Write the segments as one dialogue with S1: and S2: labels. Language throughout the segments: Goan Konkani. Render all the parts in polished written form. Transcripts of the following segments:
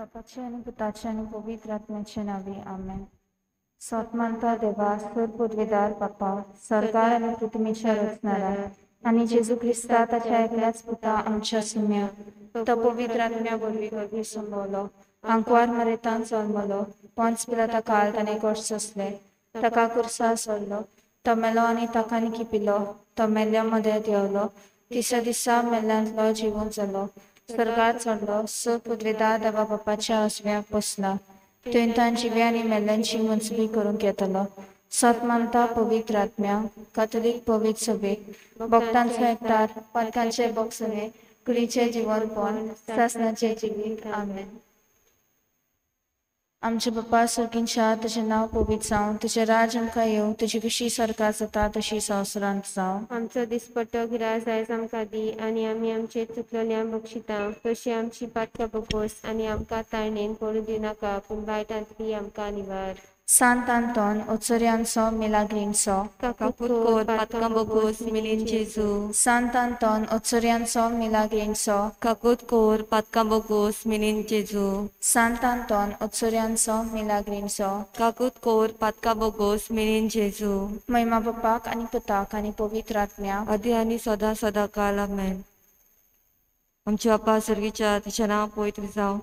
S1: बापाचे आनी पुताचे आनी पवित्र आत्म्याचे नांवी आमेन. सोत मानता देवा, सर पदवेदार बापा, सरकार आनी पृथ्वीच्या रचणारा आनी जेजू क्रिस्ता ताच्या एकल्याच पुता आमच्या सुम्या, तो पवित्र आत्म्या वरवीं गर्भी संभवलो, आंकवार मरेतान जल्मलो, पोंच पिलाता काल ताणें कश्ट सोंसले, ताका कुर्सार सोडलो, तो मेलो आनी ताका निकिपिलो, तो मेल्ल्या मदें देंवलो, तिसऱ्या दिसा मेल्ल्यांतलो जिवंत जालो, स्वर्गार चडलो, स पदवेदार देवा बापाच्या उजव्याक बसला, थंय ताण जिव्या आनी मेल्ल्यांची मंजबी करूंक येतलो. सत मानता पवित्र आत्म्या, कातोलीक पवित्र सभेक, भक्तांचो एकठार, पातकांचे बोगसणे, कुडीचें जिवनपण, सासणाचें जिवीत. आमेन. आमचे बापा सर्गींच्या, तुजें नांव पवित्र जावं, तुजें राज्य आमकां येवं, तुजी खुशी सरकार जाता तशी संवसारांत जावं.
S2: आमचो दिसपट्टो ग्रास आयज आमकां दी आनी आमी आमचे चुकलेल्यांक बक्षिता तशी आमची पातकां बोगोस आनी आमकां ताळणेन पडूं दिवनाका, पूण वायटांतली आमकां निवार.
S1: सांत आंतोन ओचोर्यांचो मिलाग्रींचो,
S2: काकूत कोर पातकां बोगोस मिनीन जेजू.
S1: सांत आंतोन ओचोर्यांचो मिलाग्रींचो,
S3: काकूत कोर पातकां बोगोस मिनीन जेजू.
S1: सांत आंतोन ओचोर्यांचो मिलाग्रींचो,
S3: काकूत कोर पातकां बोगोस मिनीन जेजू.
S1: महिमा बापाक आनी पुताक आनी पवित्र आत्म्याक,
S3: आदी आनी सदां सदां काल. आमेन. आमच्या बापा सर्गीच्या, तुजें नांव पवित्र जावं,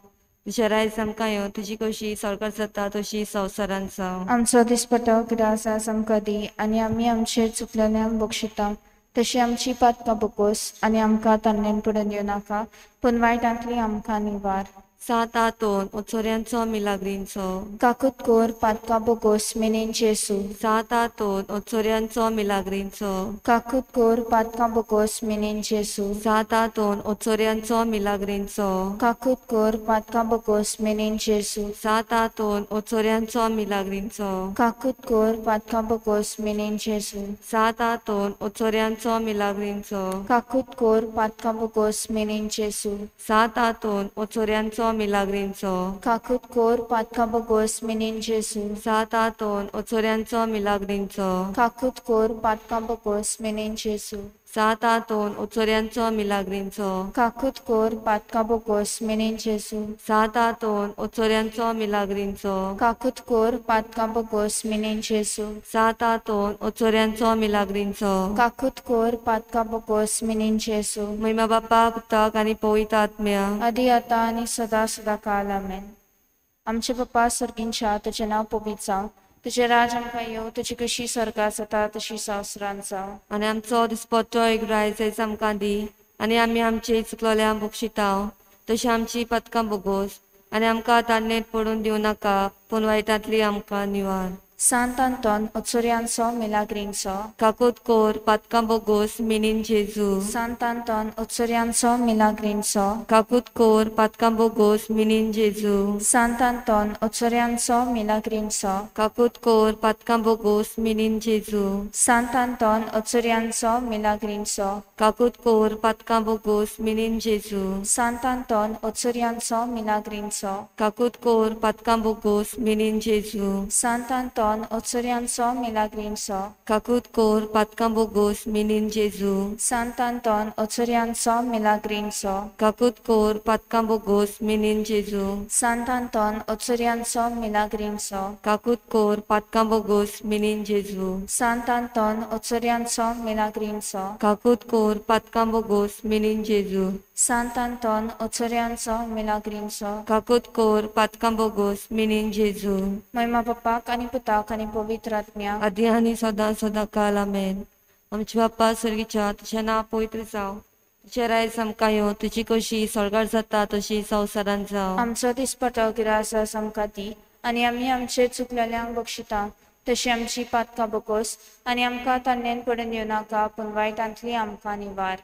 S3: तुजें रायज आमकां येवं, तुजी कशी सरकार जाता तशी संवसारांत जावं.
S1: आमचो दिसपटो ग्रास आज आमकां दी आनी आमी आमचेर चुकलेल्यांक बक्षिता तशी आमची पातकां बोगोस आनी आमकां तान्नेन पडून दिवनाका, पूण वायटांतली आमकां निवार.
S3: सांत आंतोन ओचोर्यांचो मिलाग्रींचो,
S1: काकूत कोर पातकां बोगोस मिनीन जेजू.
S3: सांत आंतोन ओचोर्यांचो मिलाग्रींचो,
S1: काकूत कोर पातकां बोगोस मिनीन जेजू.
S3: सांत आंतोन ओचोर्यांचो मिलाग्रींचो,
S1: काकूत कोर पातकां बोगोस मिनीन जेजू.
S3: सांत आंतोन ओचोर्यांचो मिलाग्रींचो,
S1: काकूत कोर पातकां बोगोस मिनीन जेजू.
S3: सांत आंतोन ओचोर्यांचो मिलाग्रींचो,
S1: काकूत कोर पातकां बोगोस मिनीन जेजू.
S3: सांत आंतोन ओचोर्यांचो मिलाग्रींचो,
S1: काकूत कोर पातकां बोगोस मिनीन जेजू.
S3: सांत आंतोन ओचोर्यांचो मिलाग्रींचो,
S1: काकूत कोर पातकां बोगोस मिनीन जेजू.
S3: सांत आंतोन ओचोर्यांचो मिलाग्रींचो,
S1: काकूत कोर पातकां बोगोस मिनीन जेजू.
S3: सांत आंतोन ओचोर्यांचो मिलाग्रींचो,
S1: काकूत कोर पातकां बोगोस मिनीन जेजू.
S3: सांत आंतोन ओचोर्यांचो मिलाग्रींचो,
S1: काकूत कोर पातकां बोगोस मिनीन जेजू.
S3: महिमा बापा पुताक आनी पवित्र आत्म्या,
S1: आदी आतां आनी सदां सदां काल. आमेन. आमचे बापा सर्गींच्या, तुजें नांव पवित्र जावं, तुजें राज आमकां येवं, तुजी खुशी स्वर्गार जाता तशी संवसारांत जावं.
S3: आनी आमचो दिसपट्टो एक रायज आयज आमकां दी आनी आमी आमचे चुकलोल्यांक बक्षिता तशी आमची पातकां बोगोस आनी आमकां तान्नेत पडून दिवं नाका, पूण वायटांतली आमकां निवार.
S1: सांत आंतोन ओचोर्यांचो मिलाग्रींचो,
S3: काकूत कोर पातकां बोगोस मिनीन जेजू.
S1: सांत आंतोन ओचोर्यांचो मिलाग्रींचो,
S3: काकूत कोर पातकां बोगोस मिनीन जेजू.
S1: सांत आंतोन ओचोर्यांचो मिलाग्रींचो,
S3: काकूत कोर पातकां बोगोस मिनीन जेजू.
S1: सांत आंतोन ओचोर्यांचो मिलाग्रींचो,
S3: काकूत कोर पातकां बोगोस मिनीन जेजू.
S1: सांत आंतोन ओचोर्यांचो मिलाग्रींचो,
S3: काकूत कोर पातकां बोगोस मिनीन जेजू.
S1: सांत आंतोन ओचोर्यांचो मिलाग्रींचो,
S3: काकूत कोर पातकां बोगोस मिनीन जेजू.
S1: सांत आंतोन ओचोर्यांचो मिलाग्रींचो,
S3: काकूत कोर पातकां बोगोस मिनीन जेजू.
S1: सांत आंतोन ओचोर्यांचो मिलाग्रींचो,
S3: काकूत कोर पातकां बोगोस मिनीन जेजू.
S1: सांत आंतोन ओचोर्यांचो मिलाग्रींचो,
S3: काकूत कोर पातकां बोगोस मिनीन जेजू.
S1: सांत आंतोन ओचोर्यांचो मिलाग्रींचो,
S3: काकूत कोर पातकां बोगोस मिनीन जेजू.
S1: महिमा बापाक आनी पुताक आनी पवित्र आत्म्याक,
S3: आदी आनी सदां सदां काल. आमेन. आमच्या बापा सर्गीच्या, तुजें नांव पवित्र जावं, तुजें रायज आमकां येवं, तुजी कशी स्वर्गार जाता तशी संवसारांत जावं.
S1: आमचो दिसपटो ग्रास आज आमकां दी आनी आमी आमचे चुकलेल्यांक बक्षिता तशी आमची पातकां बोगोस आनी आमकां तान्नेन पडून दिवनाका, पूण वायटांतली आमकां निवार.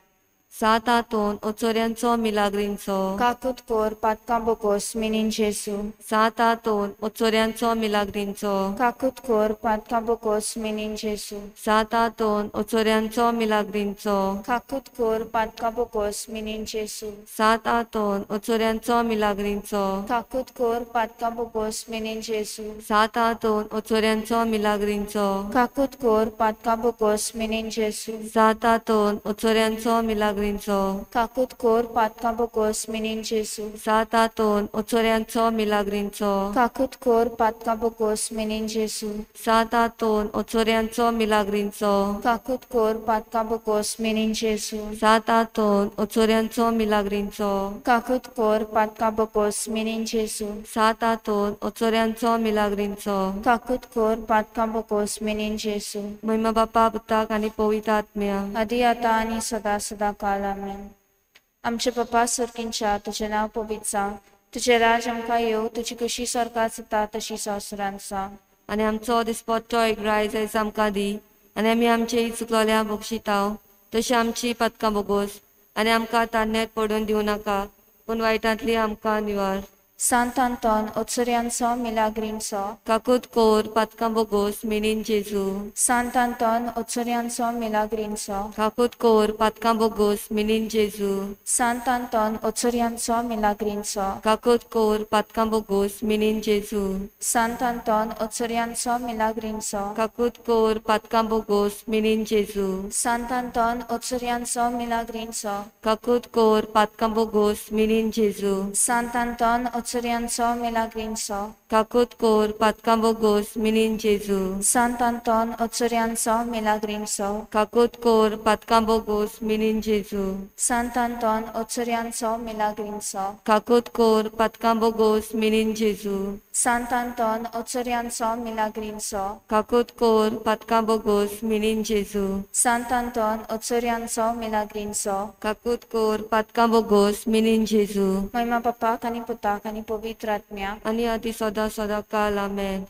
S3: सांत आंतोन ओचोर्यांचो मिलाग्रींचो,
S1: काकूत कोर पातकां बोगोस मिनीन जेजू.
S3: सांत आंतोन ओचोर्यांचो मिलाग्रींचो,
S1: काकूत कोर पातकां बोगोस मिनीन जेजू.
S3: सांत आंतोन ओचोर्यांचो मिलाग्रींचो,
S1: काकूत कोर पातकां बोगोस मिनीन जेजू.
S3: सांत आंतोन ओचोर्यांचो मिलाग्रींचो,
S1: काकूत कोर पातकां बोगोस मिनीन जेजू.
S3: सांत आंतोन ओचोर्यांचो मिलाग्रींचो,
S1: काकूत कोर पातकां बोगोस मिनीन जेजू.
S3: सांत आंतोन ओचोर्यांचो मिलाग्रींचो, मिलाग्रींचो
S1: काकूत कोर पातकां बोगोस मिनीन जेजू
S3: सांत आंतोन ओचोऱ्यांचो मिलाग्रींचो
S1: काकूत कोर पातकां बोगोस मिनीन जेजू
S3: सांत आंतोन ओचोऱ्यांचो मिलाग्रींचो
S1: काकूत कोर पातकां बोगोस मिनीन जेजू
S3: सांत आंतोन ओचोऱ्यांचो मिलाग्रींचो
S1: काकूत कोर पातकां बोगोस मिनीन जेजू
S3: सांत आंतोन ओचोऱ्यांचो मिलाग्रींचो
S1: काकूत कोर पातकां बोगोस मिनीन जेजू
S3: महिमा बापा पुताक आनी पवित्र आत्म्या
S1: आदी आतां आनी सदां सदां काल आमेन. आमचे पप्पा सर्कींच्या तुजें नांव पवित्र जावं, तुजें राज आमकां येवं, तुजी कशी स्वर्गात जाता तशी संवसारांत जावं.
S3: आनी आमचो दिसपट्टो एक रायज आयज आमकां दी आनी आमी आमचे चुकलोल्या बक्षिताव तशी आमची पातकां बोगोस आनी आमकां तान्यांत पडून दिवं नाका पूण वायटांतली आमकां निवार.
S1: सांत आंतोन ओचोऱ्यांचो मिलाग्रींचो
S3: काकूत कोर पातकां बोगोस मिनीन जेजू
S1: सांत आंतोन ओचोऱ्यांचो मिलाग्रींचो
S3: काकूत कोर पातकां बोगोस मिनीन जेजू
S1: सांत आंतोन ओचोऱ्यांचो मिलाग्रींचो
S3: काकूत कोर पातकां बोगोस मिनीन जेजू
S1: सांत आंतोन ओचोऱ्यांचो मिलाग्रींचो
S3: काकूत कोर पातकां बोगोस मिनीन जेजू
S1: सांत आंतोन ओचोऱ्यांचो मिलाग्रींचो
S3: काकूत कोर पातकां बोगोस मिनीन जेजू
S1: सांत आंतोन ओचोऱ्यांचो मिलाग्रींचो
S3: काकूत कोर पातकां बोगोस मिनीन जेजू
S1: सांत आंतोन ओचोऱ्यांचो मिलाग्रींचो
S3: काकूत कोर पातकां बोगोस मिनीन जेजू
S1: सांत आंतोन ओचोऱ्यांचो मिलाग्रींचो
S3: काकूत कोर पातकां बोगोस मिनीन जेजू
S1: सांत आंतोन ओचोऱ्यांचो मिलाग्रींचो
S3: काकूत कोर पातकां बोगोस मिनीन जेजू
S1: सांत आंतोन ओचोऱ्यांचो मिलाग्रींचो
S3: काकूत कोर पातकां बोगोस मिनीन जेजू.
S1: महिमा पप्पाक आनी पुताक आनी पवित्र आत्म्याक
S3: आनी आदी सदां सदां काल आमेन.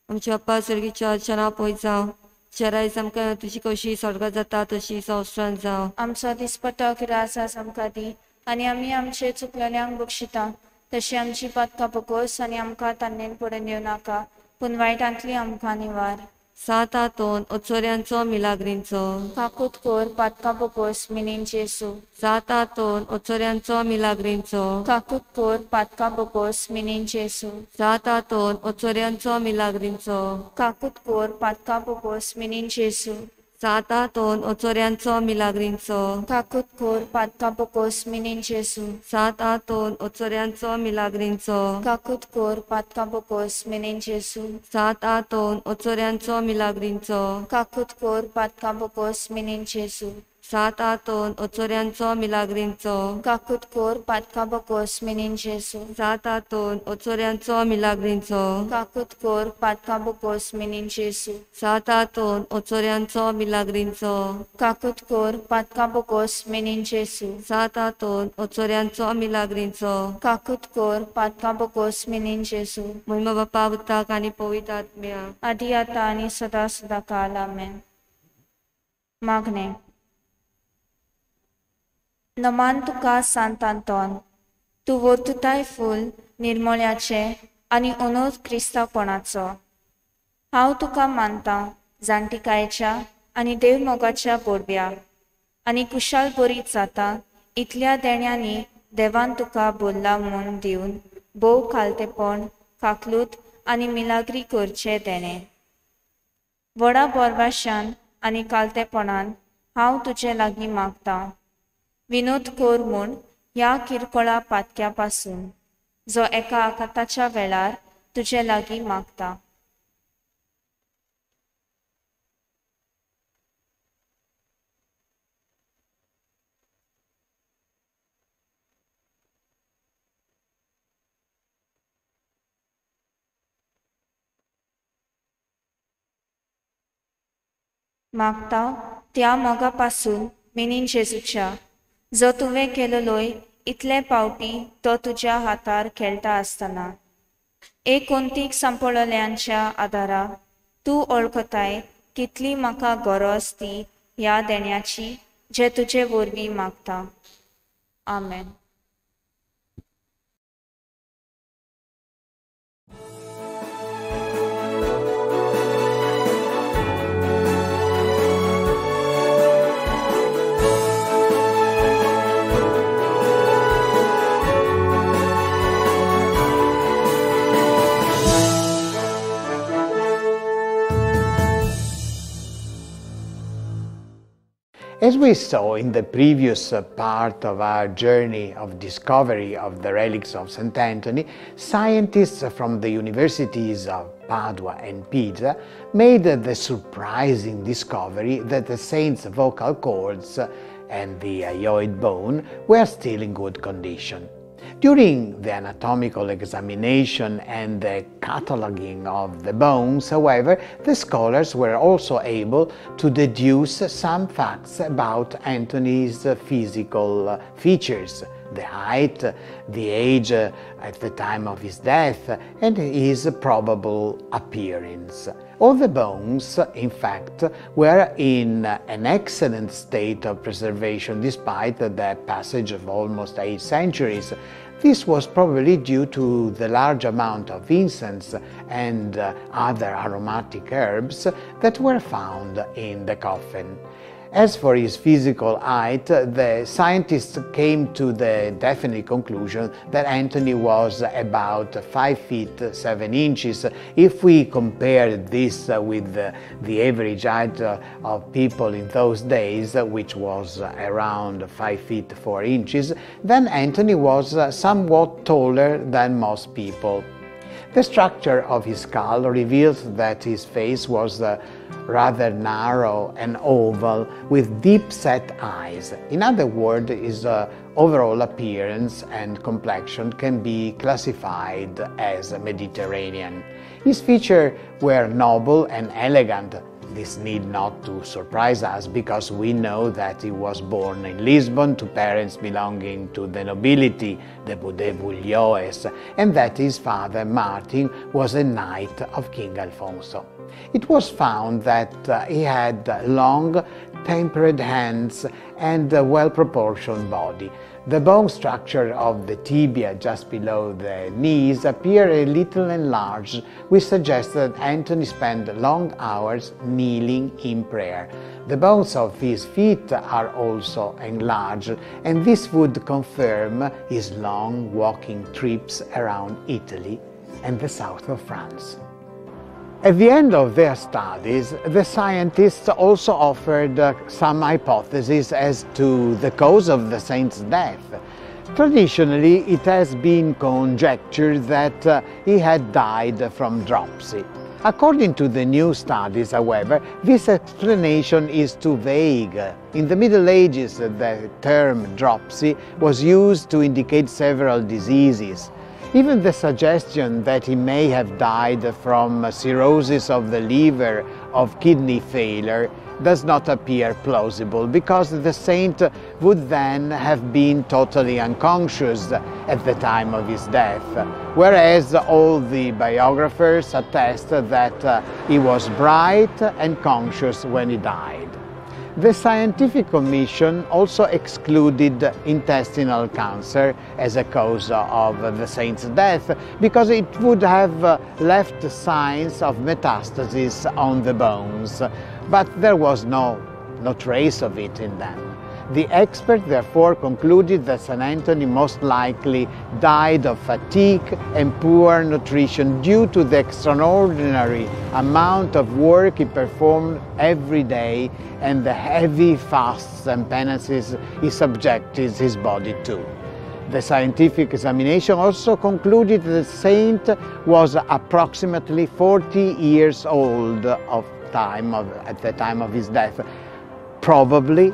S3: आमच्या बाप्पा सर्गीच्या चरणा पळय जावं, चरायस आमकां तुजी कशी स्वर्गात जाता तशी संवसारांत जावं.
S1: आमचो दिसपट्टो ग्रास आज आमकां दी आनी आमी आमचे चुकलेल्यांक बक्षिता तशी आमची पातकां बोगोस आनी आमकां तान्नेन पडून येवं नाका पूण वायटांतली आमकां निवार.
S3: सांत आंतोन ओचोऱ्यांचो मिलाग्रींचो
S1: काकूत कोर पातकां बोगोस मिनीन जेजू
S3: सांत आंतोन ओचोऱ्यांचो मिलाग्रींचो
S1: काकूत कोर पातकां बोगोस मिनीन जेजू
S3: सांत आंतोन ओचोऱ्यांचो मिलाग्रींचो
S1: काकूत कोर पातकां बोगोस मिनीन जेजू
S3: सांत आंतोन ओचोऱ्यांचो मिलाग्रींचो
S1: काकूत कोर पातकां बोगोस मिनीन जेजू
S3: सांत आंतोन ओचोऱ्यांचो मिलाग्रींचो
S1: काकूत कोर पातकां बोगोस मिनीन जेजू
S3: सांत आंतोन ओचोऱ्यांचो मिलाग्रींचो
S1: काकूत कोर पातकां बोगोस मिनीन जेजू
S3: सांत आंतोन ओचोऱ्यांचो मिलाग्रींचो
S1: काकूत कोर पातकां बोगोस मिनीन जेजू
S3: सांत आंतोन ओचोऱ्यांचो मिलाग्रींचो
S1: काकूत कोर पातकां बोगोस मिनीन जेजू
S3: सांत आंतोन ओचोऱ्यांचो मिलाग्रींचो
S1: काकूत कोर पातकां बोगोस मिनीन जेजू
S3: सांत आंतोन ओचोऱ्यांचो मिलाग्रींचो
S1: काकूत कोर पातकां बोगोस मिनीन जेजू.
S3: महिमा बापा पुताक आनी पवित्र आत्म्या
S1: आदी आतां आनी सदां सदां काल आमेन. मागणें. नमान तुका सांत आंतोन, तूं वर्तुताय फूल निर्मोळ्याचें आनी अनोद क्रिस्तांवपणाचो. हांव तुका मानतां जाणटिकायेच्या आनी देवमोगाच्या बोडव्या आनी कुशाल बरीत जाता इतल्या देण्यांनी देवान तुका बोल्ला म्हूण दिवन भोव खालतेपण काकलूत आनी मिलाग्री करचें देणें. व्हडा बोरवाशान आनी कालतेपणान हांव तुजे लागीं मागतां विनोद कोर म्हूण ह्या किरकोळा पातक्या पासून जो एका आकांताच्या वेळार तुजे लागीं मागता. मागता त्या मोगा पासून मिनीन जेजूच्या जो तुवें केलेलोय इतले पावटी तो तुज्या हातार खेळटा आसतना एक कोंतीक सांपळल्यांच्या आदारा तूं वळखताय कितली म्हाका गरज ती ह्या देण्याची जे तुजे वरवीं मागता. आमेन.
S4: As we saw in the previous part of our journey of discovery of the relics of St. Anthony, scientists from the universities of Padua and Pisa made the surprising discovery that the saint's vocal cords and the hyoid bone were still in good condition. During the anatomical examination and the cataloging of the bones, however, the scholars were also able to deduce some facts about Anthony's physical features: the height, the age at the time of his death, and his probable appearance. All the bones, in fact, were in an excellent state of preservation despite the passage of almost 8 centuries. This was probably due to the large amount of incense and other aromatic herbs that were found in the coffin. As for his physical height, the scientists came to the definite conclusion that Anthony was about 5 feet 7 inches. If we compare this with the average height of people in those days, which was around 5 feet 4 inches, then Anthony was somewhat taller than most people. The structure of his skull reveals that his face was rather narrow and oval, with deep-set eyes. In other words, his overall appearance and complexion can be classified as Mediterranean. His features were noble and elegant. This need not to surprise us, because we know that he was born in Lisbon to parents belonging to the nobility, the Bulhoes, and that his father, Martin, was a knight of King Alfonso. It was found that he had long, tempered hands and a well-proportioned body. The bone structure of the tibia just below the knees appeared a little enlarged, which suggests that Anthony spent long hours kneeling in prayer. The bones of his feet are also enlarged, and this would confirm his long walking trips around Italy and the south of France. At the end of their studies, the scientists also offered some hypotheses as to the cause of the saint's death. Traditionally, it has been conjectured that he had died from dropsy. According to the new studies, however, this explanation is too vague. In the Middle Ages, the term dropsy was used to indicate several diseases. Even the suggestion that he may have died from cirrhosis of the liver of kidney failure does not appear plausible, because the saint would then have been totally unconscious at the time of his death, whereas all the biographers attest that he was bright and conscious when he died. The scientific commission also excluded intestinal cancer as a cause of the saint's death, because it would have left signs of metastasis on the bones, but there was no trace of it in them. The expert therefore concluded that St. Anthony most likely died of fatigue and poor nutrition due to the extraordinary amount of work he performed every day and the heavy fasts and penances he subjected his body to. The scientific examination also concluded that the saint was approximately 40 years old at the time of his death, probably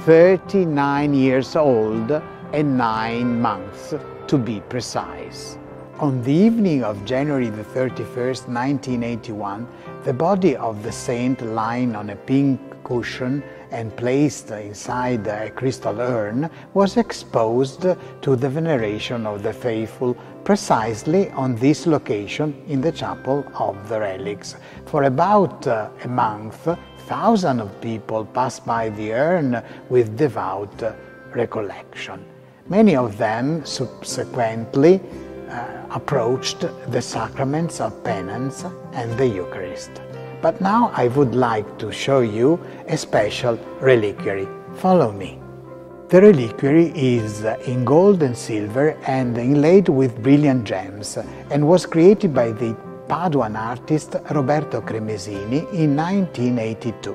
S4: 39 years old and 9 months to be precise. On the evening of January the 31st, 1981, the body of the saint lying on a pink cushion and placed inside a crystal urn was exposed to the veneration of the faithful precisely on this location in the Chapel of the Relics. For about a month, thousands of people passed by the urn with devout recollection. Many of them subsequently approached the sacraments of penance and the Eucharist. But now I would like to show you a special reliquary. Follow me. The reliquary is in gold and silver and inlaid with brilliant gems, and was created by the Paduan artist Roberto Cremesini in 1982.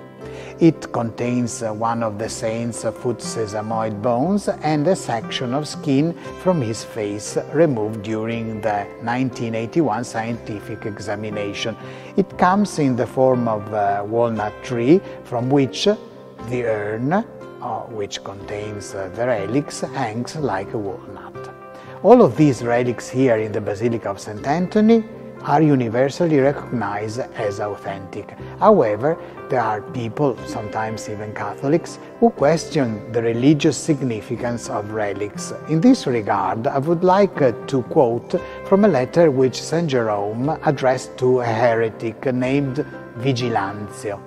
S4: It contains one of the saint's foot sesamoid bones and a section of skin from his face removed during the 1981 scientific examination. It comes in the form of a walnut tree from which the urn, which contains the relics, hangs like a walnut. All of these relics here in the Basilica of St. Anthony are universally recognized as authentic. However, there are people, sometimes even Catholics, who question the religious significance of relics. In this regard, I would like to quote from a letter which St. Jerome addressed to a heretic named Vigilanzio.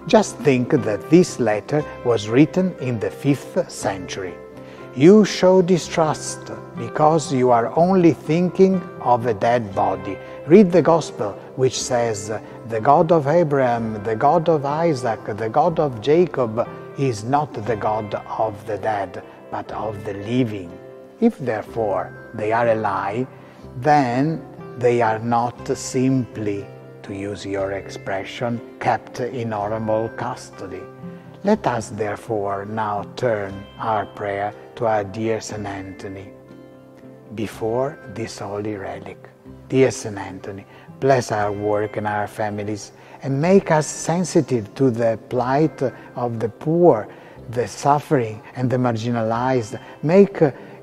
S4: Just think that this letter was written in the 5th century. You show distrust because you are only thinking of a dead body. Read the Gospel, which says, the God of Abraham, the God of Isaac, the God of Jacob is not the God of the dead, but of the living. If therefore they are alive, then they are not simply, to use your expression, kept in honorable custody. Let us therefore now turn our prayer to our dear St. Anthony before this holy relic. Dear St. Anthony, bless our work and our families and make us sensitive to the plight of the poor, the suffering and the marginalized. Make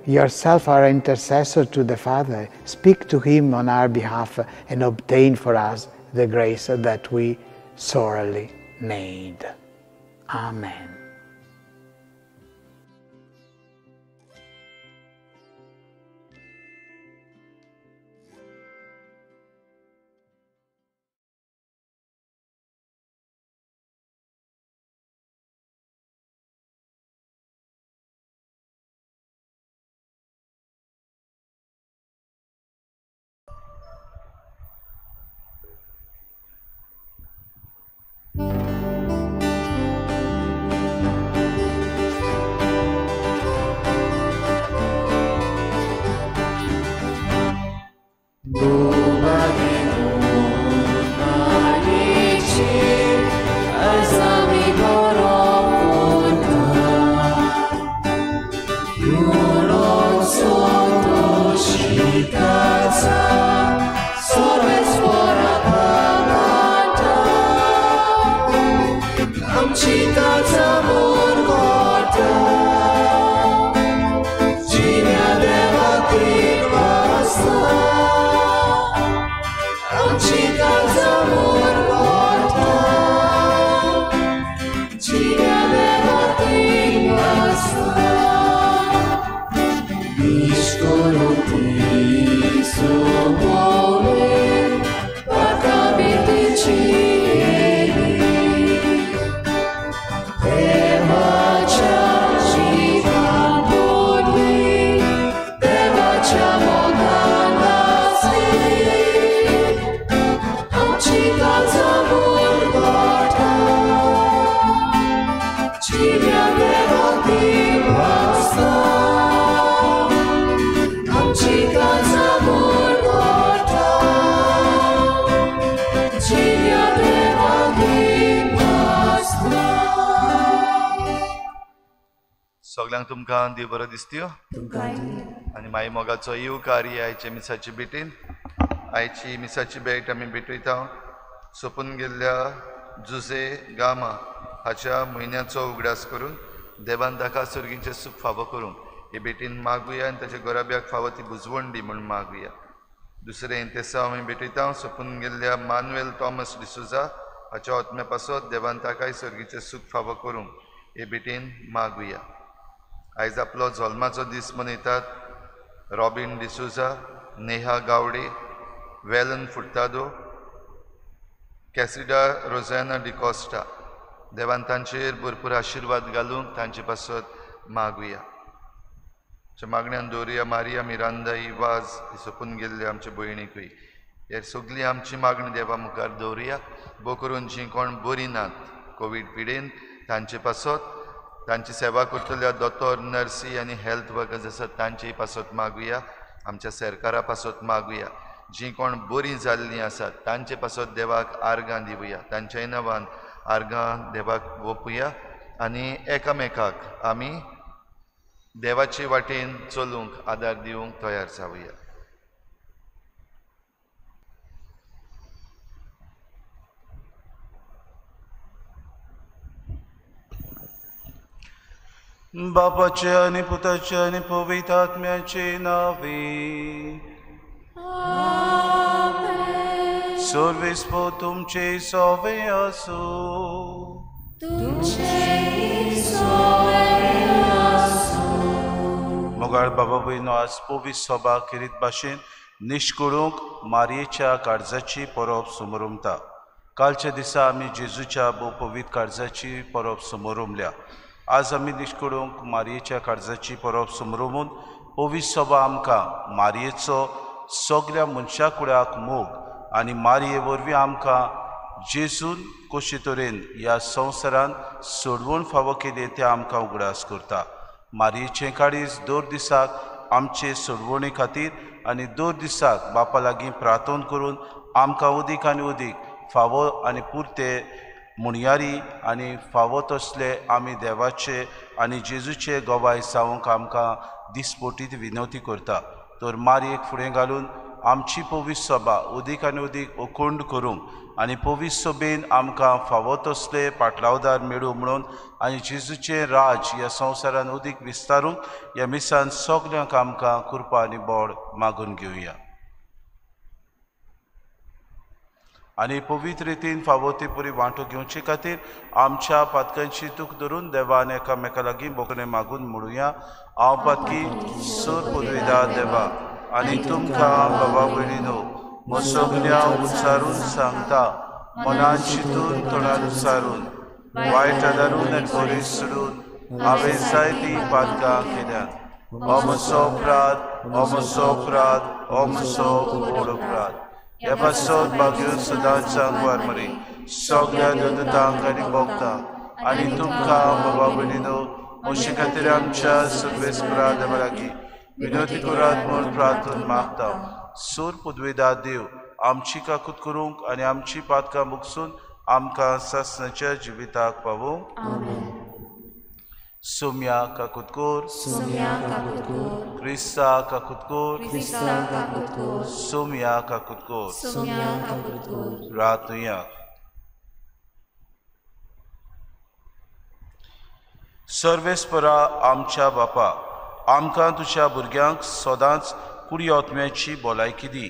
S4: yourself our intercessor to the Father. Speak to him on our behalf and obtain for us the grace that we sorely need. Amen.
S5: सगळ्यांक तुमकां देव बरो दिसत्यो आनी माई मोगाचो येवकार आयचे मिसाची भेटीन. आयची मिसाची भेट आमी भेटयता सोंपून गेल्ल्या जुजे गामा हाच्या म्हयन्याचो उगडास करून देवान ताका सर्गीचें सूख फावो करूंक हे भेटीन मागुया आनी ताच्या गोराब्याक फावो ती बुजवण दी म्हूण मागुया. दुसरें तेसांव आमी भेटयता सोंपून गेल्ल्या मानुएल थॉमस डिसोजा हाच्या आत्म्या पासत देवान ताकाय सर्गीचें सूख फावो करूंक हे भेटीन मागुया. आयज आपलो जल्माचो दीस मनयतात रॉबीन डिसोजा, नेहा गावडे, वेलन फुर्तादो, कॅसिडा रोजाना डिकॉस्टा. देवान तांचेर भरपूर आशिर्वाद घालूंक तांचे पासत मागुया. मागण्यान दवरुया Maria Miranda he was he सोंपून गेल्ले आमचे भयणीकूय. हे सगळी आमची मागणी देवा मुखार दवरुया. भो करून जीं कोण बरीं नात कोवीड पिडेन तांचे पासत, तांची सेवा करतल्या दोतोर, नर्सी आनी हेल्थ वर्कर्स आसात तांचेय पासत मागुया. आमच्या सरकारा पासत मागुया. जीं कोण बरीं जाल्लीं आसात तांचे पासत देवाक आर्गां दिवया, तांच्याय नांवान आर्गां देवाक ओंपुया आनी एकामेकाक आमी देवाचे वाटेन चलूंक आदार दिवंक तयार जावया.
S6: बापाचे आनी पुताचे आनी पवित्र आत्म्याचे नावे. सर्वेस्पर तुमचे सोवे आसूं. मोगाळ बाबा भयणो, आज पवित्र सभा खेरीत भाशेन निश्कळूंक मारयेच्या काळजाची परब समरुमता. कालच्या दिसा आमी जेजूच्या भोव पवित्र काळजाची परब समरुमल्या. आज आमी निश्कळूंक मारयेच्या काळजाची परब समरुमून पवित्र सभा आमकां मारयेचो सगळ्या मनशा कुळाक मोग आनी मारये वरवीं आमकां जेजून कशे तरेन ह्या संवसारान सोडवण फावो केली तें आमकां उगडास करता. मारयेचें काळीज दर दिसाक आमचे सोडवणे खातीर आनी दर दिसाक बापा लागीं प्रार्थना करून आमकां उदीक आनी उदीक फावो आनी पुरते म्हणयारी आनी फावो तसले आमी देवाचे आनी जेजूचे गवाय जावंक आमकां दिसपोटीत विनवती करता. तर मारयेक फुडें घालून आमची पवित्र सभा उदीक आनी उदीक अखंड करूंक आनी पवित्र सभेन आमकां फावो तसले पाटलावदार मेळूं म्हणून आनी जेजूचें राज ह्या संवसारान उदीक विस्तारूंक ह्या मिसान सगल्यांक आमकां कृपा आनी बोड मागून घेवया. आनी पवित्र रितीन फावो ती पुरी वांटो घेवचे खातीर आमच्या पातकांची तूक धरून देवान एकामेका लागीं बोकणे मागून म्हणुया. हांव पातकी सूर पुदविदा देवा आनी तुमकां बाबा भयणीनो सगल्या उच्चारून सांगता, मनान चिंतून तोंडान उच्चारून वायट आदारून आनी बरी सोडून हांवें जायतीं पातकां केल्यात. हो म्हजो अपराध, हो म्हजो अपराध, हो म्हजो व्हड अपराध. ह्या पासत भाग्यो सदांच आंकवार मरे सगल्या देवदूतांक आनी भोगतांक आनी तुमकां बाबा भयणीनो म्हजे खातीर आमच्या सर्वेस्परा देवा लागीं विनवती करात म्हूण प्रार्थना मागता. सूर पुदवेदा देव आमची काकूत करूंक आनी आमची पातकां मुकसून आमकां सासणाच्या जिविताक पावोवंक. सोम्या काकूत कर, क्रिस्ता काकूत कर, सोम्या काकूत कर. रातुया. सर्वेस्परा आमच्या बापा, आमकां तुज्या भुरग्यांक सदांच कुडी आत्म्याची भलायकी दी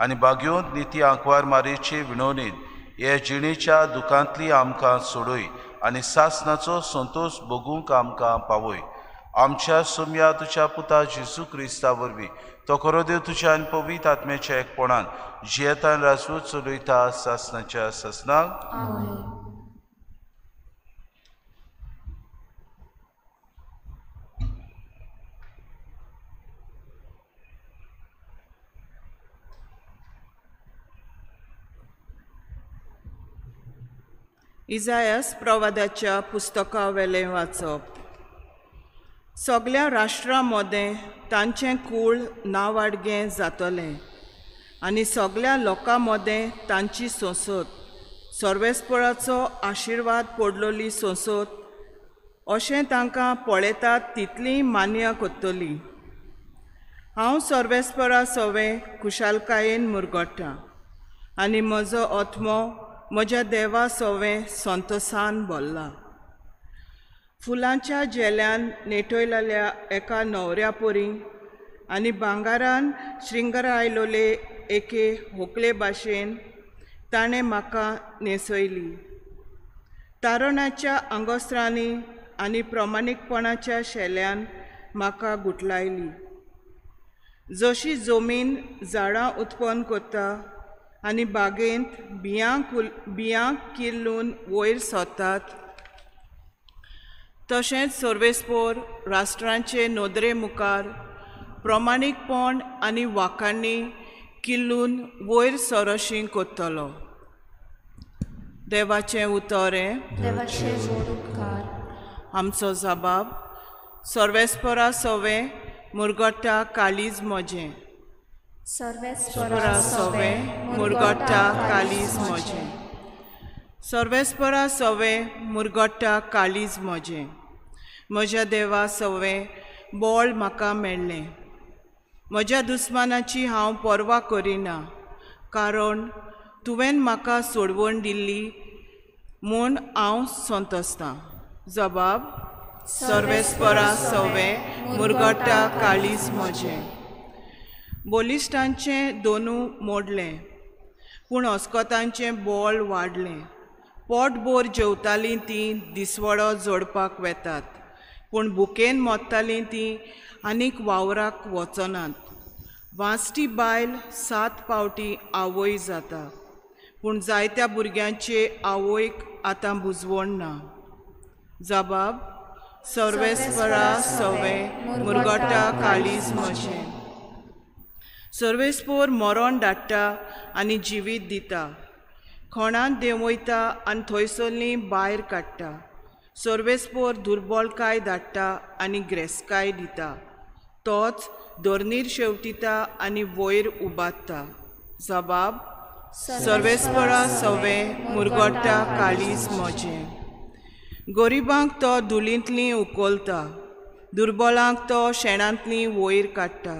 S6: आनी बागयोंत निती आंकवार मारयेचे विणवणेन हे जिणेच्या दुखांतली आमकां सोडय आनी सासणाचो संतोश भोगूंक आमकां पावय. आमच्या सोम्या तुज्या पुता जेजू क्रिस्ता वरवीं तो खरो देव तुज्या आनी पवित्र आत्म्याच्या एकपणान जियेतान राजवट चलयता सासणाच्या सासणाक.
S7: इजायस प्रवादाच्या पुस्तका वेलें वाचप. सगल्या राष्ट्रां मदें तांचें कूळ नावाडगें जातलें आनी सगल्या लोकां मदें तांची संसद सर्वेस्पराचो आशिर्वाद पडलोली संसद अशें तांकां पळयतात तितली मान्य करतली. हांव सर्वेस्परा सवें खुशालकायेन मुरगट्टा आनी म्हजो आत्मो म्हज्या देवा सवें संतोसान भरला. फुलांच्या झेल्यान नेटयलेल्या एका न्हवऱ्या परी आनी भांगारान श्रृंगारायलोले एके होकले भाशेन ताणें म्हाका न्हेसयली. तारणाच्या आंगोस्त्रांनी आनी प्रमाणीकपणाच्या शेल्यान म्हाका गुटलायली. जशी जमीन झाडां उत्पन्न करता आनी बागेंत बियां किल्लून वयर सरतात तशेंच सर्वेस्पोर राष्ट्रांचे नदरे मुखार प्रमाणीकपण आनी वाखाणी किल्लून वयर सरशी करतलो. देवाचें उतर हें. आमचो जबाब सर्वेस्परा सवें मुरगट्टा काळीज म्हजें. सर्वेस्परा सवे मुरगट्टा कालीज म्हजें. सर्वेस्परा सवे मुरगट्टा कालीज म्हजें. म्हज्या देवा सवे बोळ म्हाका मेळ्ळें. म्हज्या दुस्मानाची हांव पर्वा करिना, कारण तुवें म्हाका सोडवण दिल्ली म्हूण हांव संतोसतां. जबाब सर्वेस्परा सवे मुरगट्टा काळीज म्हजें. बलिश्टांचें दोनू मोडलें, पूण अस्कतांचें बोळ वाडलें. पोटभर जेवतालीं तीं दिसवडो जोडपाक वेतात, पूण भुकेन मोत्तालीं तीं आनीक वावराक वचनात. वांसटी बायल 7 फावटी आवय जाता, पूण जायत्या भुरग्यांचे आवयक आतां बुजवण ना. जबाब सर्वेस्परा सवे मुरगट्टा काळीज म्हजें. सर्वेस्पोर मरण धाडटा आनी जिवीत दिता, खणांत देंवयता आनी थंयसरली भायर काडटा. सर्वेस्पोर दुर्बलकाय धाडटा आनी ग्रेसकाय दिता, तोच धरणीर शेवटिता आनी वयर उबारता. जबाब सर्वेस्परा सवे मुरगट्टा काळीज म्हजें. गरिबांक तो धुलींतली उखलता, दुर्बलांक तो शेणांतली वयर काडटा.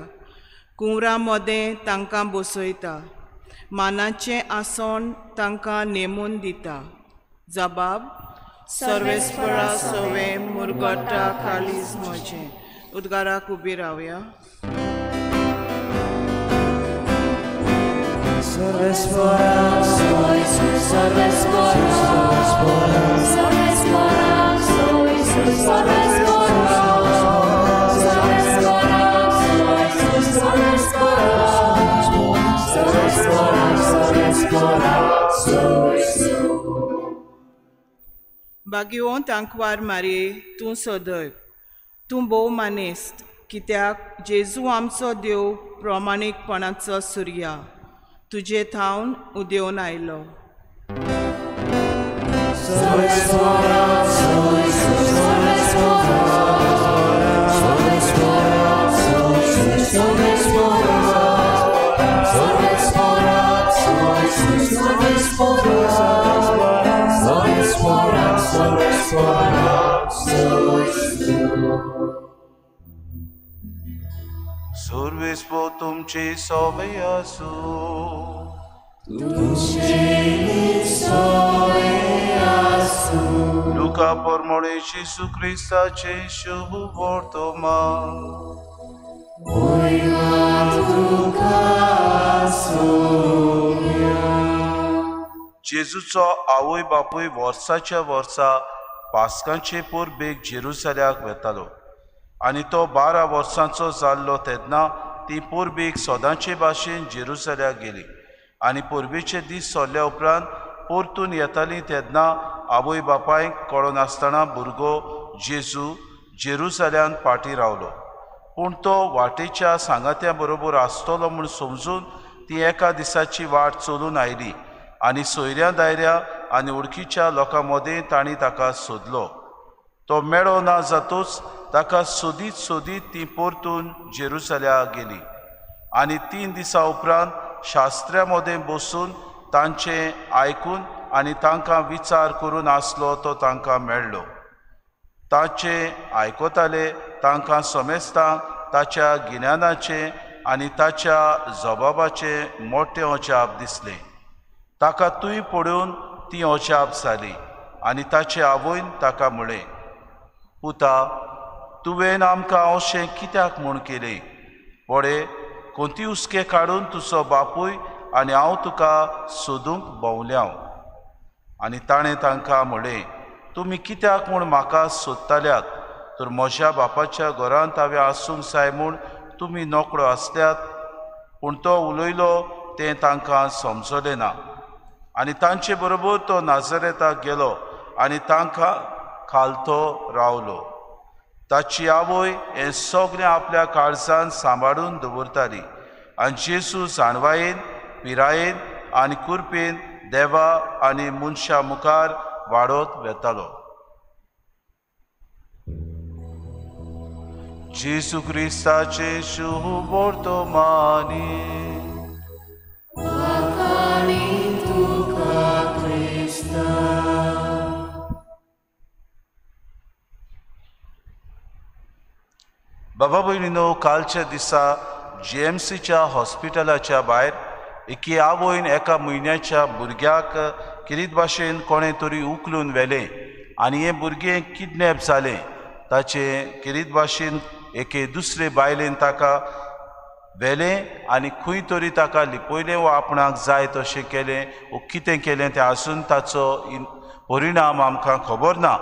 S7: कुंवरा मदें तांकां बसयता, मानाचें आसन तांकां नेमून दिता. जबाब सर्वेस्परा सवे मुरगट्टा काळीज म्हजें. उद्गाराक उबी रावया. भाग्यवंत आंकवार मारये, तूं सदैव तूं भोव मानेस्त, कित्याक जेजू आमचो देव प्रमाणीकपणाचो सुर्या तुजे थावन उदेवन आयलो.
S6: सर्वेस्पोर तुमचे सोवे आसूं. लुका परमळे जेजू क्रिस्ताचे शुभ वर्तमान. जेजूचो आवय बापूय वर्साच्या वर्सा पास्कांचे परबेक जेरुसल्याक वेतालो आनी तो 12 वर्सांचो जाल्लो तेन्ना ती परबेक सदांचे भाशेन जेरुसल्याक गेली. आनी परबेचे दीस सरल्या उपरांत परतून येताली तेन्ना आवय बापायक कळनासतना भुरगो जेजू जेरुसल्यान फाटीं रावलो. पूण तो वाटेच्या सांगात्या बरोबर आसतलो म्हूण समजून ती एका दिसाची वाट चलून आयली आनी सोयऱ्या दायऱ्या आनी वळखीच्या लोकां मदें तांणी ताका सोदलो. तो मेळो ना जातूच ताका सोदीत सोदीत ती परतून जेरुसल्याक गेली. आनी 3 दिसां उपरांत शास्त्र्या मदें बसून तांचें आयकून आनी तांकां विचार करून आसलो तो तांकां मेळ्ळो. ताचें आयकताले तांकां समेस्तांक ताच्या गिन्यानाचें आनी ताच्या जबाबाचें मोठें अजाप दिसलें. ताका तूंय पळोवन ती अजाप जाली आनी ताचे आवयन ताका म्हळें, पुता, तुवें आमकां अशें कित्याक म्हूण केलें? पळय, कोणती हुस्के काडून तुजो बापूय आनी हांव तुका सोदूंक भोंवल्या. आनी ताणें तांकां म्हळें, तुमी कित्याक म्हूण म्हाका सोदताल्यात? तर म्हज्या बापाच्या घरांत हांवें आसूंक जाय म्हूण तुमी नकळो आसल्यात. पूण तो उलयलो तें तांकां समजलें ना. आनी तांचे बरोबर तो नाझरेताक गेलो आनी तांकां खालतो रावलो. ताची आवय हें सगळें आपल्या काळजान सांबाळून दवरताली. आनी जेजू जाणवायेन, पिरायेन आनी कुरपेन देवा आनी मनशा मुखार वाडत वेतालो. जेजू क्रिस्ताचे शुभ वर्तमानी.
S8: क्रिस्ता.
S6: बाबा भयणीनो, कालच्या दिसा जीएमसीच्या हॉस्पिटलाच्या भायर एके आवयन एका म्हयन्याच्या भुरग्याक किरीत भाशेन कोणें तरी उखलून व्हेलें आनी हें भुरगें किडनॅप जालें. ताचें किरीत भाशेन एके दुसरे बायलेन ताका व्हेलें आनी खंय तरी ताका लिपयलें वा आपणाक जाय तशें केलें वा कितें केलें तें आसून ताचो परिणाम आमकां खबर ना.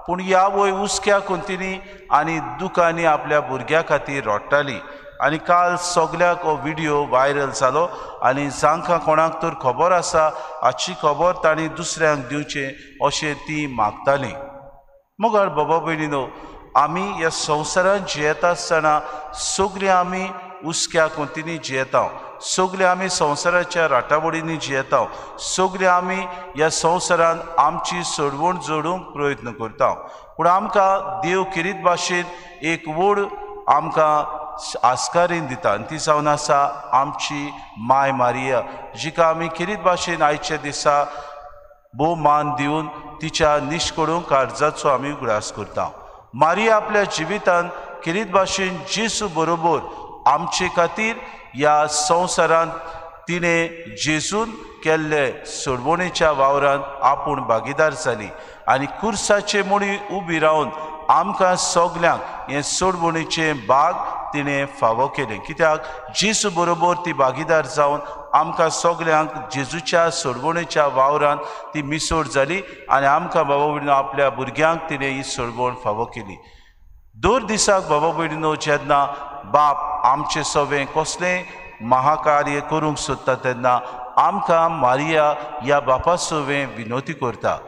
S6: पूण ही आवय हुस्क्या कोंतीनी आनी दुकांनी आपल्या भुरग्या खातीर रडटाली आनी काल सगल्याक हो व्हिडियो व्हायरल जालो आनी जांकां कोणाक तर खबर आसा हाची खबर तांणी दुसऱ्यांक दिवचें अशें ती मागताली. मगर बाबा भयणीनो, आमी ह्या संवसारांत जियेता आसतना सगळीं आमी हुस्क्या कोंतीनी जियेता, सगळीं आमी संवसाराच्या राटावळींनी जियेता, सगळीं आमी ह्या संवसारांत आमची सोडवण जोडूंक प्रयत्न करता. पूण आमकां देव किरीत भाशेन एक व्हड आमकां आस्कारीन दिता आनी ती जावन आसा आमची माय मारिया, जिका आमी किरीत भाशेन आयच्या दिसा भोव मान दिवन तिच्या निश्कडून काळजाचो आमी उगडास करता. मारिया आपल्या जिवितान किरीत भाशेन जेजू बरोबर आमचे खातीर ह्या संवसारांत तिणें जेजून केल्ले सोडवणेच्या वावरांत आपूण भागीदार जाली आनी कुर्साचे मुणी उबी रावन आमकां सगल्यांक हें सोडवणेचें भाग तिणें फावो केलें. कित्याक जेजू बरोबर ती भागीदार जावन आमकां सगल्यांक जेजूच्या सोडवणेच्या वावरांत ती मिसोड जाली आनी आमकां बाबा भयणीनो आपल्या भुरग्यांक तिणें ही सोडवण फावो केली. दर दिसाक बाबा भयणीनो जेन्ना बाप आमचें सवें कसलें महाकार्य करूंक सोदता तेन्ना आमकां मारिया ह्या बापा सवें विनोती करता.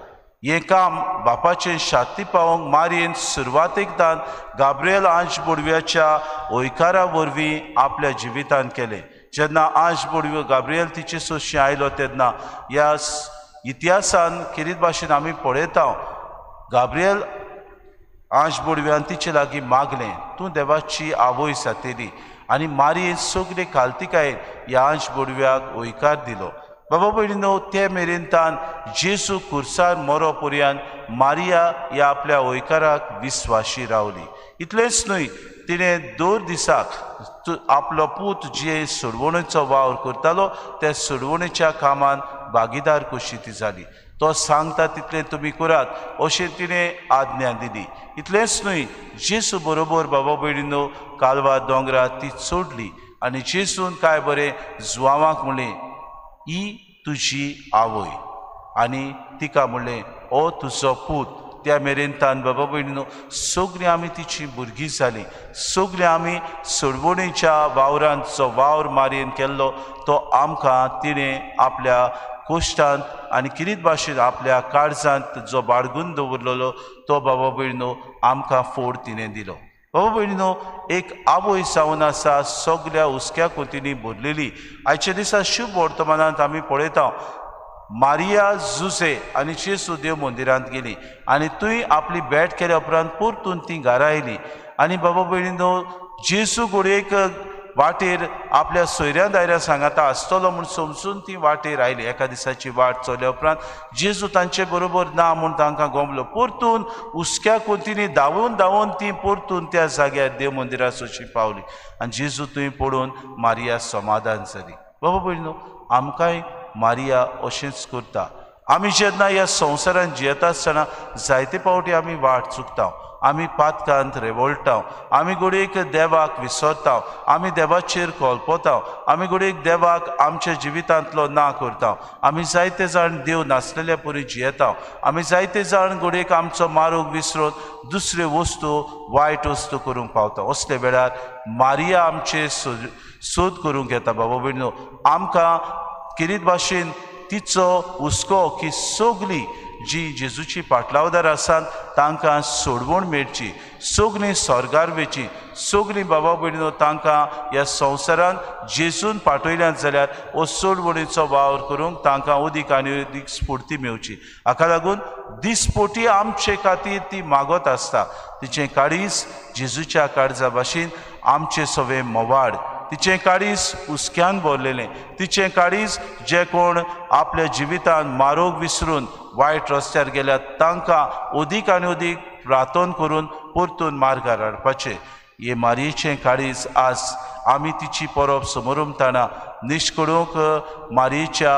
S6: हें काम बापाचें शांती पावोवंक मारयेन सुरवातेकदान गाब्रियल आंज बोडव्याच्या हयकारा वरवीं आपल्या जिवितान केलें. जेन्ना आंज बोडव्यो गाब्रियल तिचे सोशी आयलो तेन्ना ह्या इतिहासान किरीत भाशेन आमी पळयता, गाब्रियल आंज बोडव्यान तिचे लागीं मागलें, तूं देवाची आवय जातली. आनी मारयेन सगळे कालतिकायेन ह्या आंज बोडव्याक हयकार दिलो. बाबा भयणीनो, ते मेरेन तान जेजू कुर्सार मरो पर्यंत मारिया ह्या आपल्या हयकाराक विस्वाशी रावली. इतलेंच न्हय, तिणें दर दिसाक आपलो पूत जे सोडवणेचो वावर करतालो त्या सोडवणेच्या कामान भागीदार कशी ती जाली. तो सांगता तितलें तुमी करात अशें तिणें आज्ञा दिली. इतलेंच न्हय, जेजू बरोबर बाबा भयणीनो कालवा दोंगरा ती चडली आनी जेजून काय बरें जुवांवाक म्हणलें, ही तुजी आवय, आनी तिका म्हणलें, ओ तुजो पूत. त्या मेरेन तान बाबा भयणीनो सगळीं आमी तिची भुरगीं जालीं. सगळीं आमी सोडवणेच्या वावरांत जो वावर मारयेन केल्लो तो आमकां तिणें आपल्या कोश्टांत आनी किरीत भाशेन आपल्या काळजांत जो बाळगून दवरलेलो तो बाबा भयणीनो आमकां फोड तिणें दिलो. बाबा भयणीनो, एक आवय जावन आसा सगल्या हुस्क्या कोतींनी भरलेली. आयच्या दिसा शुभ वर्तमानांत आमी पळयता, मारिया जुजे आनी जेजू देव मंदिरांत गेली आनी थंय आपली भेट केल्या उपरांत परतून ती घरा आयली. आनी बाबा भयणीनो, जेजू घडयेक वाटेर आपल्या सोयऱ्या दायऱ्या सांगाता आसतलो म्हूण समजून ती वाटेर आयली. एका दिसाची वाट चल्ल्या उपरांत जेजू तांचे बरोबर ना म्हूण तांकां गोमलो. परतून हुस्क्या कोंतींनी धांवून धांवून ती परतून त्या जाग्यार देव मंदिरा सोशी पावली आनी जेजू थंय पळोवन मारिया समाधान जाली. बाबा भयणीनो, आमकांय मारिया अशेंच करता. आमी जेन्ना ह्या संवसारांत जियेता आसतना जायते फावटी आमी वाट चुकता, आमी पातकांत रेवोळटा, आमी घडयेक देवाक विसरता, आमी देवाचेर कोलपता, आमी घडयेक देवाक आमच्या जिवितांतलो ना करता. आमी जायते जाण देव नासलेल्या परी जियेता. आमी जायते जाण घडयेक आमचो मारोग विसरून दुसऱ्यो वस्तू वायट वस्तू करूंक पावता. असले वेळार मारिया आमचे सोद करूंक येता. बाबा भयणीनो, आमकां किरीत भाशेन तिचो हुस्को की सगळीं जी जेजूची पाटलावदार आसात तांकां सोडवण मेळची, सगळीं स्वर्गार वेची, सगळीं बाबा भयणीनो तांकां ह्या संवसारांत जेजून पाठयल्यात जाल्यार हो सोडवणीचो वावर करूंक तांकां अदीक आनी अदीक स्फूर्ती मेळची. हाका लागून दिसपोटी आमचे खातीर ती मागत आसता. तिचें काळीज जेजूच्या काळजा भाशेन आमचे सवे मोवाड, तिचें काळीज हुसक्यान भरलेलें, तिचें काळीज जे कोण आपल्या जिवितान मारोग विसरून वायट रस्त्यार गेल्यात तांकां अदीक आनी अदीक प्रार्थना करून परतून मार्गार हाडपाचें. हे मारयेचें काळीज आज आमी तिची परब समोरमताना निश्कडूंक मारयेच्या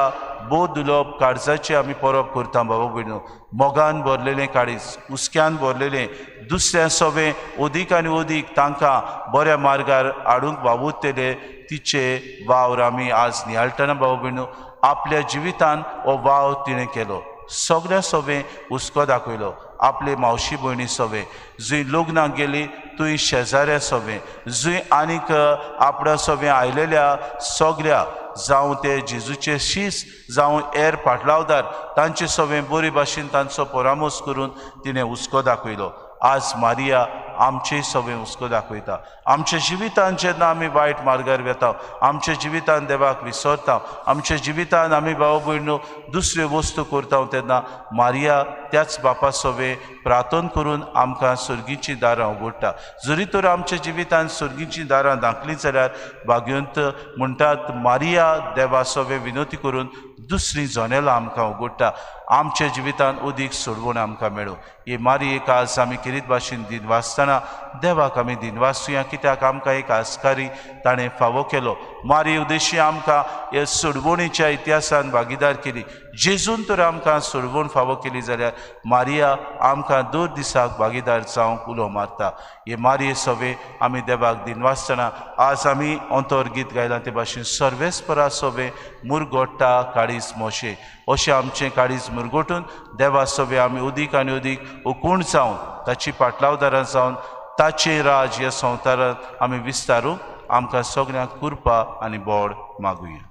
S6: भोव दुलोब काळजाची आमी परब करता. बाबा भयणो, मोगान भरलेलें काळीज, हुसक्यान भरलेलें, दुसऱ्या सवें अदीक आनी अदीक तांकां बऱ्या मार्गार हाडूंक वावुरतले तिचे वावर आमी आज नियाळटना बाबा भयणो आपल्या जिवितान हो वावर तिणें केलो. सगळ्या सवें हुस्को दाखयलो, आपले मावशी भयणी सवें, जंय लग्नाक गेली थंय शेजाऱ्या सवें, जंय आनीक आपणा सवें आयलेल्या सगळ्या, जावं ते जेजूचे शीस जावं हेर पाटलावदार तांचे सवें बरे भाशेन तांचो परामर्श करून तिणें हुस्को दाखयलो. आज मारिया आमचे सवें हुस्को दाखयता. आमच्या जिवितान जेन्ना आमी वायट मार्गार वेता, आमच्या जिवितान देवाक विसरता, आमच्या जिवितान आमी भाव भयणो दुसऱ्यो वस्तू करता तेन्ना मारिया त्याच बापा सवें प्रार्थना करून आमकां सर्गीचीं दारां उगडटा. जरी तर आमच्या जिवितान सर्गीचीं दारां धांकलीं जाल्यार भाग्यवंत म्हणटात मारिया देवा सवें विनवती करून दुसरीं जनेलां आमकां उगडटा. आमच्या जिवितान अदीक सोडवण आमकां मेळूं. हे मारयेक आज आमी खेरीत भाशेन दिनवासतना देवाक आमी दिनवासुया, कित्याक आमकां एक आस्कारी ताणें फावो केलो. मारये उद्देशी आमकां हे सोडवणीच्या इतिहासान भागीदार केली. जेजून तर आमकां सोडवण फावो केली जाल्यार मारिया आमकां दर दिसाक भागीदार जावंक उलो मारता. हे मारये सवे आमी देवाक दिनवासतना आज आमी अंतर गीत गायलां ते भाशेन सर्वेस्परा सवे मुरगोट्टा काळीज मोशे अशें आमचें काळीज मुरगोटून देवा सवे आमी अदीक आनी अदीक उकूण जावन ताची पाटलावदारां जावन ताचें राज ह्या संवसारांत आमी विस्तारूंक आमकां सगळ्यांक कृपा आनी बोड मागुया.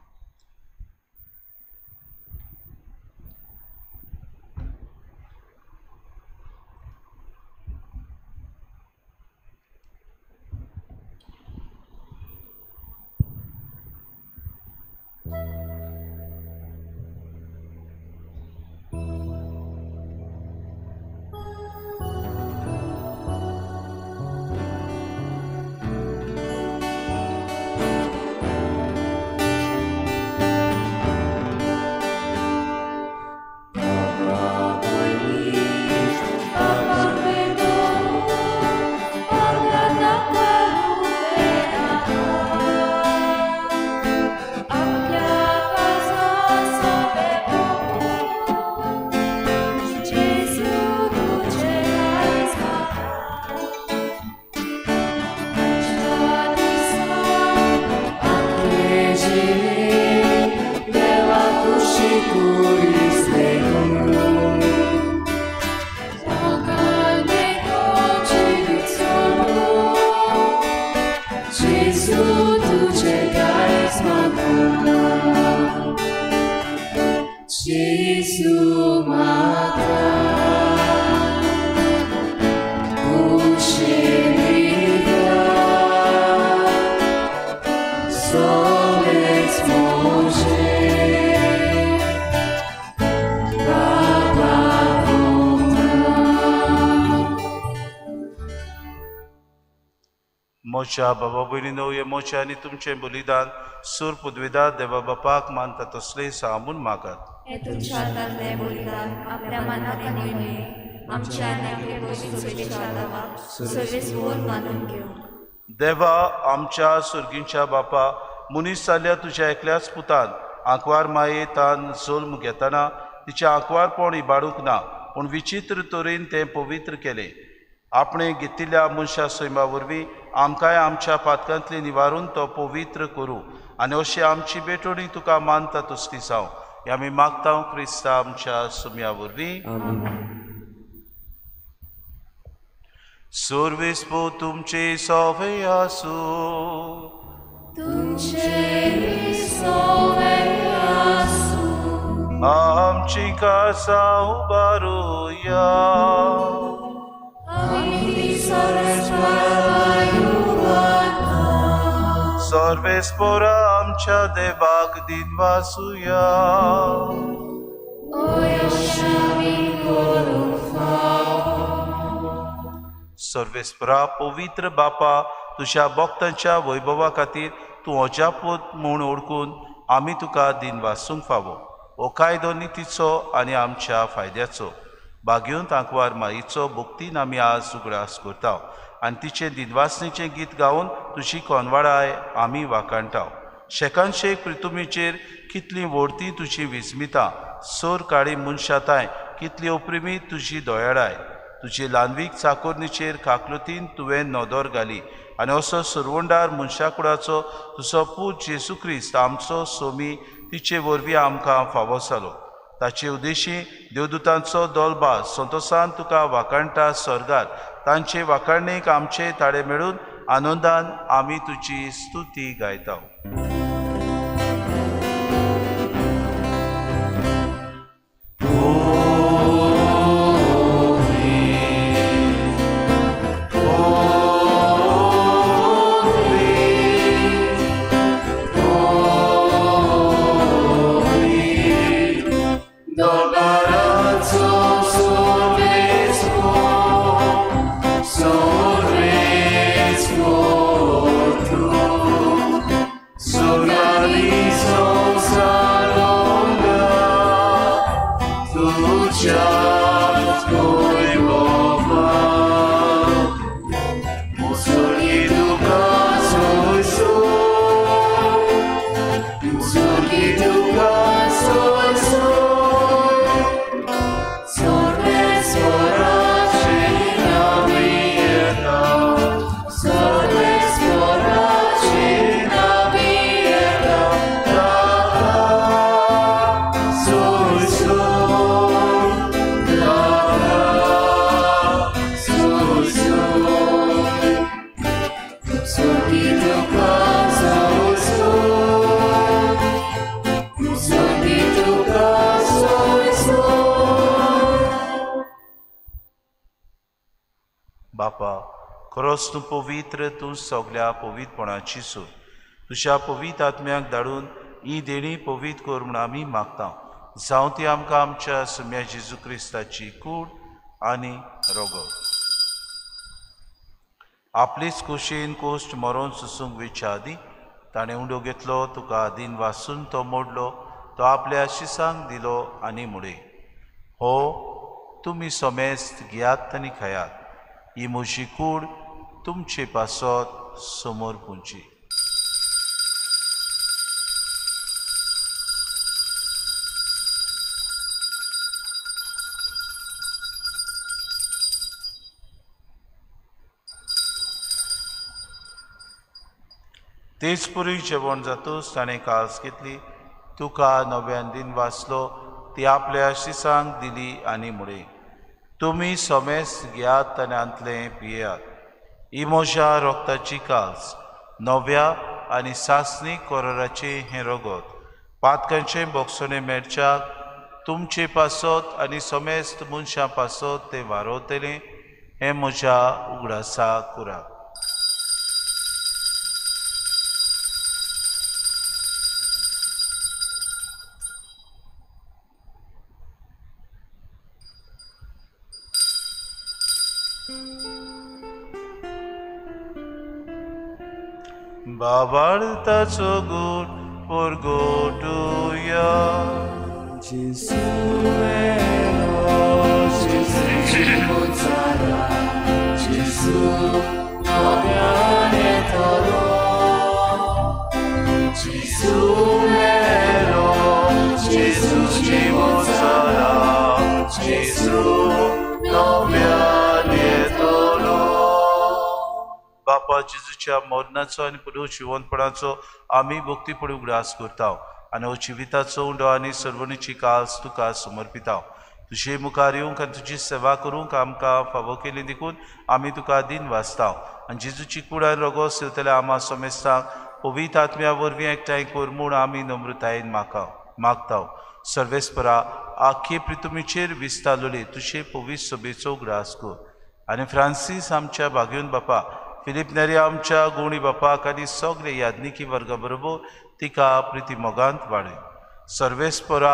S6: मोच्या बाबा भयणीनो, हे मोच्या आनी तुमचें बलिदान सूर पुदविदार देवा बापाक मानता तसलें सांबून मागात.
S1: हे तुमच्या हातांतलें बलिदान आपल्या मनाक आनी मोहिमेक आमच्या आनी आपले पवित्र सोयेच्या नांवाक सर्वेस्पर मानून घेवं.
S6: देवा आमच्या सुर्गींच्या बापा, मनीस जाल्या तुज्या एकल्याच पुतान आंकवार माये तान जल्म घेतना तिचें आंकवारपण इबाडूंक ना, पूण विचित्र तरेन तें पवित्र केलें. आपणें घेतिल्ल्या मनशा सैमा वरवीं आमकांय आमच्या पातकांतली निवारून तो पवित्र करूं आनी अशी आमची भेटवणी तुका मानता तसली जावं. हे आमी मागता क्रिस्ता आमच्या सुम्या वरवीं. सर्वेस्पर तुमचे सवे आसूं. आमची कासा उबारुया. सर्वेस्पर आमच्या देवाक दिनवासुया. सर्वेस्परा पवित्र बापा, तुज्या भक्तांच्या वैभवा खातीर तूं अजापूत म्हूण ओळखून आमी तुका दिनवासूंक फावो. हो कायदो नितीचो आनी आमच्या फायद्याचो. बागेवन आंकवार माईचो भक्तीन आमी आज उगडास करता आनी तिचें दिनवासणेचें गीत गावन तुजी कोनवाडाय आमी वाखाणटा. शेकानशेक पृथुमीचेर कितलीं व्हडती तुजी विस्मितां, सोर काळी मनशाताय कितली ओप्रिमी तुजी दयाळाय. तुजी ल्हानवीक चाकोरणीचेर काकलुतीन तुवें नदर घाली आनी असो सुरवंडार मनशाकुडाचो तुजो पूत जेजू क्रिस्त आमचो सोमी तिचे वरवीं आमकां फावो जालो. ताचे उद्देशी देवदूतांचो दोलबाज संतोसान तुका वाखाणटा स्वर्गार. तांचे वाखाणणेक आमचे ताळे मेळून आनंदान आमी तुजी स्तुती गायता. बापा, खरोच तूं पवित्र, तूं सगल्या पवित्रपणाची सूर. तुज्या पवित्र आत्म्याक धाडून ही देणी पवित्र कर म्हूण आमी मागता. जावं ती आमकां आमच्या सुम्या जेजू क्रिस्ताची कूड आनी रोगत. आपलीच कुशीन कोश्ट मरोन सुसूंक वेच्या आदीं ताणें उंडो घेतलो, तुका आदीन वासून तो मोडलो, तो आपल्या शिसांक दिलो आनी मुडे, हो तुमी समेस्त घेयात आनी खायात, ही म्हजी कूड तुमचे पासत समोर पुंची. तेच पुरी जेवण जातूच ताणें कास घेतली, तुका नव्यान दिन वाचलो, ती आपल्या शिसांक दिली आनी मुडे, तुमी समेस्त घेयात आनी आंतलें पियात, ही म्हज्या रोगताची कास, नव्या आनी सासणी कोराचें हें रगत, पातकांचें बोगसणें मेळच्याक तुमचे पासत आनी समेस्त मनशां पासत तें वारोवतलें, हें म्हज्या उगडासा कुराक. बाबार्थाचो गूट परगटुया.
S8: Gesù mero, Gesù ci mozzarà, Gesù novianetolo. Gesù mero, Gesù ci mozzarà, Gesù novianetolo.
S6: बापा जेजूच्या मरणाचो आनी पुरो जिवनपणाचो आमी भक्तीपणी उगडास करता आनी हो जिविताचो उंडो आनी सर्वणीची कास तुका समर्पिता. तुजे मुखार येवंक आनी तुजी सेवा करूंक आमकां फावो केली देखून आमी तुका दिन वाचता आनी जेजूची कूड आनी रोगो सेवतल्या आमा समेस्तांक पवित्र आत्म्या वरवीं एकठांय कर म्हूण आमी नम्रतायेन मागता. सर्वेस्परा आख्खे पृथ्वीचेर विस्तारलेले तुजे पवित्र सभेचो उगडास कर आनी फ्रांसीस आमच्या भाग्योन बापा, फिलीप नेरी आमच्या गुणी बापाक आनी सगळे याज्ञिकी वर्गा बरोबर तिका प्रिती मोगांत वाडय. सर्वेस्परा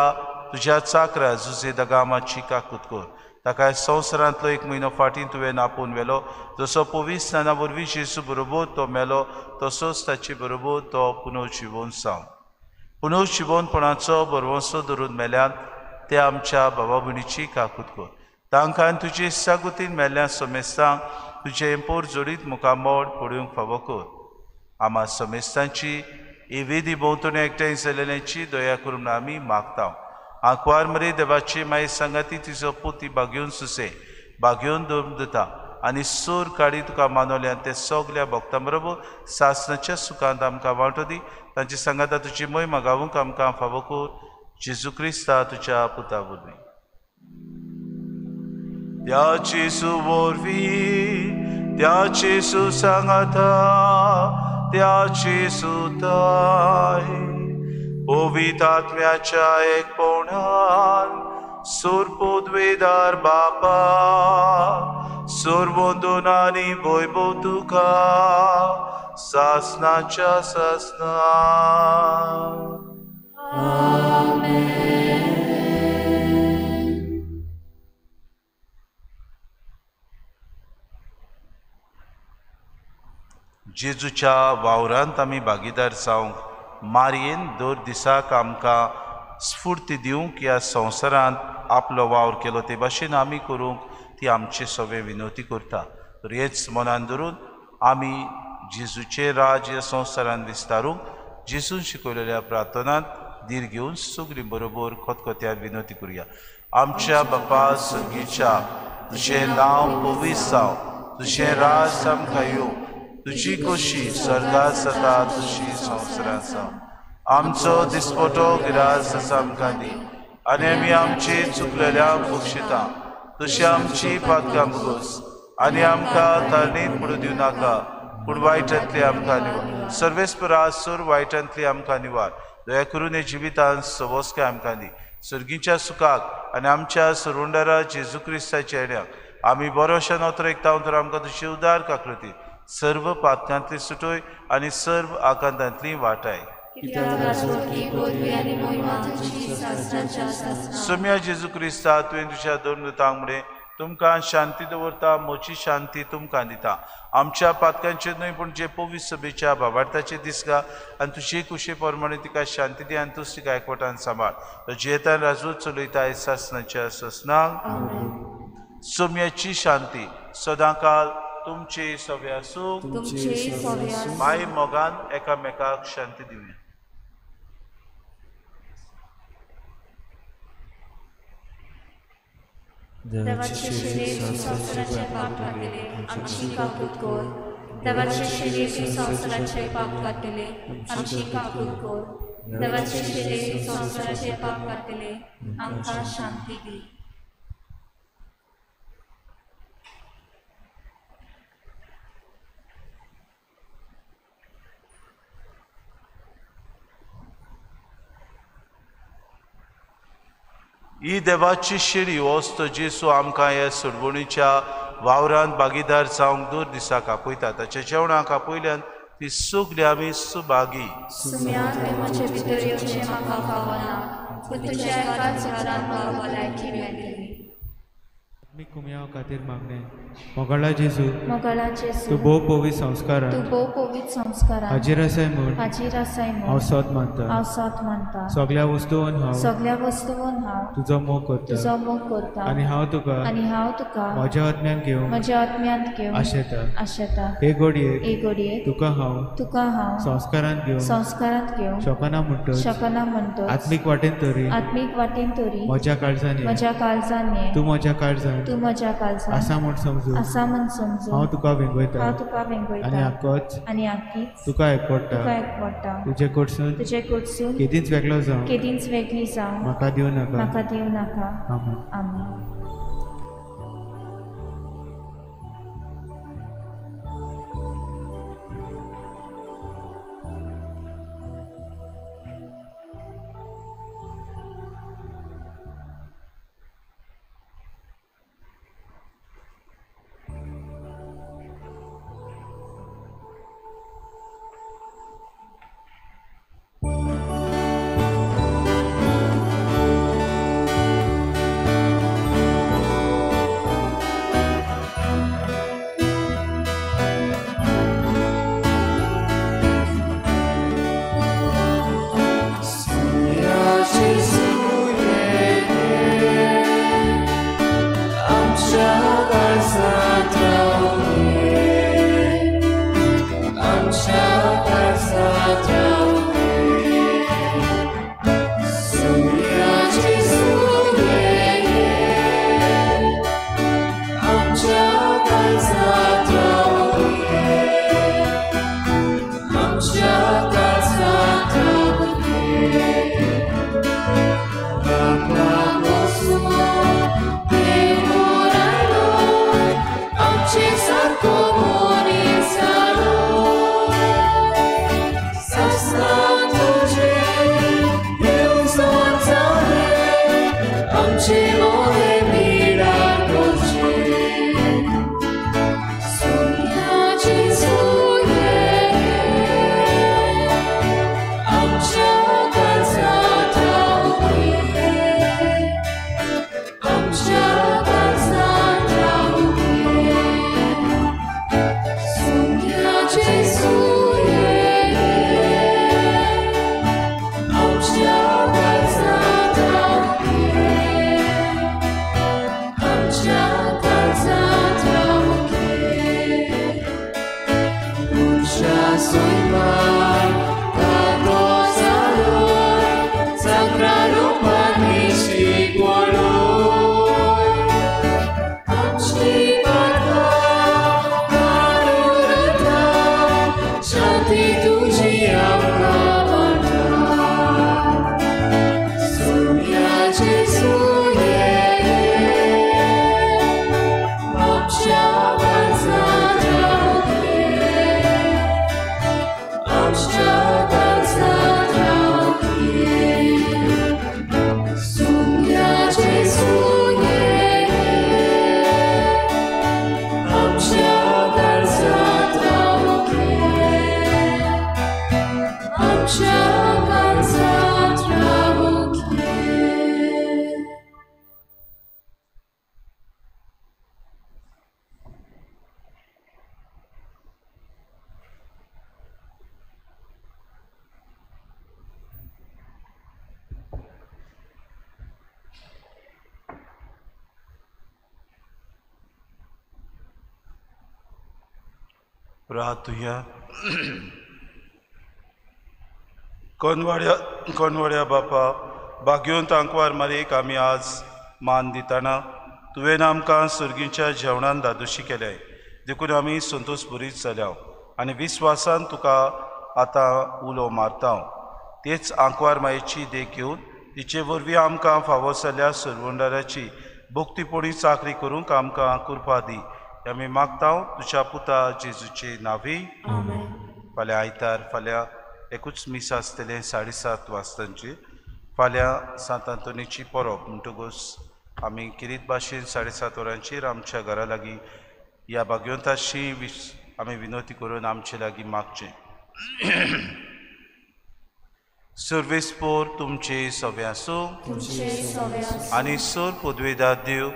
S6: तुज्या चाकरा जुजे दगामाची काकूत कर, ताका संवसारांतलो एक म्हयनो फाटीं तुवें आपोवन व्हेलो. जसो पवित्र स्नाना वरवीं जेजू बरोबर तो मेलो तसोच ताचे बरोबर तो पुनर्जिवोवन जावं. पुनर्जिवोनपणाचो भरवंसो धरून मेल्यान ते आमच्या भावा भयणीची काकूत कर. तांकां तुजे सागुतीन मेल्ल्या समेस्तांक तुजें एम्पोर जोडीत मुखामोड पडूंक फावो कर. आमा समेस्तांची ही विधी भोंवतणी एकठांय जाल्ल्याची दया करून आमी मागता. आंकवार मरे देवाची माई सांगाती तिचो पुती बागेवन सुसे बागेवन दवरून दिता आनी सूर काडी तुका मानवल्यान ते सगल्या भक्तां बरोबर सासणाच्या सुखांत आमकां वांटो दी. तांची सांगाता तुजी मोहिमा गावूंक आमकां फावो कर. जेजू क्रिस्ता तुज्या पुता वरवीं. त्या जेजू वरवीं, त्या जेजू सांगाता, त्या जेजू ताय पवित्र आत्म्याच्या एकपणान सुरपुद्वेदार बापा सुरवंदून आनी वैभव तुका सासनाच्या सासना. जेजूच्या वावरांत आमी भागीदार जावंक मारयेन दर दिसाक आमकां स्फूर्ती दिवंक ह्या संवसारांत आपलो वावर केलो ते भाशेन आमी करूंक ती आमचे सगळे विनवती करता. तर हेच मनान धरून आमी जेजूचें राज ह्या संवसारांत विस्तारूंक जेजून शिकयलेल्या प्रार्थनांत धीर घेवन सगळीं बरोबर खतखत्यान विनवती करुया. आमच्या बापा सर्गीच्या, तुजें नांव पवित्र जावं, तुजें राज आमकां येवं, तुजी खोशी स्वर्गात जाता तशी संवसारांत जावं. आमचो दिसपटो गिरास आमकां दी आनी आमी आमची चुकलेल्या बक्षिता तशी आमची पातकां बगोस आनी आमकां तारणीत पडूं दिवं नाका, पूण वायटांतली आमकां निवार. सर्वेस्परा सूर वायटांतली आमकां निवार. दया करून हे जिवितान सवस्काय आमकां दी. सर्गीच्या सुखाक आनी आमच्या सरुंडारा जेजू क्रिस्ताच्या येण्याक आमी बरोशा नोतर एकता तर आमकां तुजी उदार काकृती सर्व पातकांतली सुटोय आनी सर्व आकांतांतली वाटाय. सोम्या जेजू क्रिस्ता, तुवें तुज्या दोन दुतांक म्हणलें, तुमकां शांती दवरता, म्हजी शांती तुमकां दिता. आमच्या पातकांचेर न्हय पूण जे पवित्र सभेच्या भावार्थाचे दिसगा आनी तुजे कुशे प्रमाणे तिका शांती दी आनी तूच तिका एकवटान सांबाळ. जियेतान राजू चलयता सासनाच्या ससनाक. सोम्याची शांती सदांकाल तुमचे सवे आसूं. माय मोगान एकामेकाक शांती दिवया.
S1: देवाचे शरीर संवसाराचे पाप काडटले, आमची काकूत कर. देवाचे शरीर संवसाराचे पाप काडटले, आमची काकूत कर. देवाचे शरीर संवसाराचे पाप काडटले, आमकां शांती दी.
S6: ही देवाची शिडी वस्त जेसू आमकां ह्या सोडवणीच्या वावरांत भागीदार जावंक दर दिसाक आपयता. ताच्या जेवणाक आपयल्यान ती सगळी आमी सुभागी.
S9: आत्मीक खातीर मागणें. मोगाळा जेजू, तूं भोव पवित्र संस्कारान हाजीर आसाय म्हूण हांव सत मानता. सगळ्या वस्तून हांव तुजो मोग करता आनी हांव तुका म्हज्या आत्म्यान घेवंक आशेता. हे घडयेक तुका हांव संस्कारांत घेवंक शकना म्हणटच आत्मीक वाटेन तरी म्हज्या काळजान ये, तूं म्हज्या काळजान आसा म्हूण समजू हांव तुका वेंगयता आनी आक्कीच तुका एकवटा. तुजे कडसून केदींच वेगळो जावं म्हाका दिवं नाका. आमेन.
S8: Thank
S6: प्रार्थुया. कोनवाड्या बापा, भाग्योन आंकवार मारीक आमी आज मान दितना तुवें आमकां सुर्गीच्या जेवणान दादोशी केल्याय, देखून आमी संतोश भरीत जाल्या आनी विस्वासान तुका आतां उलो मारता. तेच आंकवार मायेची देख घेवन तिचे वरवीं आमकां फावो जाल्ल्या सरवंडाराची भक्तीपोणी चाकरी करूंक आमकां कृपा दी. आमी मागता तुज्या पुता जेजूचे नांवी. फाल्यां आयतार, फाल्यां एकूच मीस आसतलें 7:30 वाजतांची. फाल्यां सांत आंतोनीची परब, म्हणटकूच आमी किरीत भाशेन 7:30 वरांचेर आमच्या घरा लागीं ह्या भाग्यवंताशी आमी विनवती करून आमचे लागीं मागचें. सर्वेस्पोर तुमचे सवे आसूं आनी सोर पदवेदार देव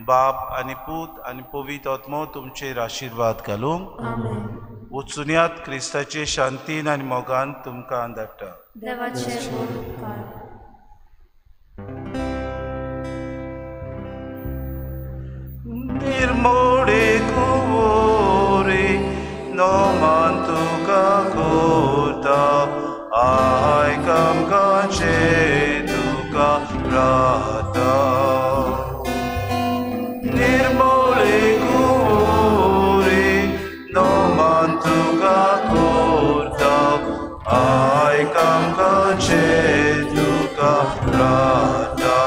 S6: बाप आनी पूत आनी पवित्र आत्मो तुमचेर आशिर्वाद घालूंक. वचुन्यात क्रिस्ताचे शांतीन आनी मोगान तुमकां धाडटा. निर्मोडे कुवोरे नोमान तुका कोता आयक आमकां तुका प्राता. निर्मोडे कुवोरे नोमान तुका कोता आयक आमकां तुका प्राता.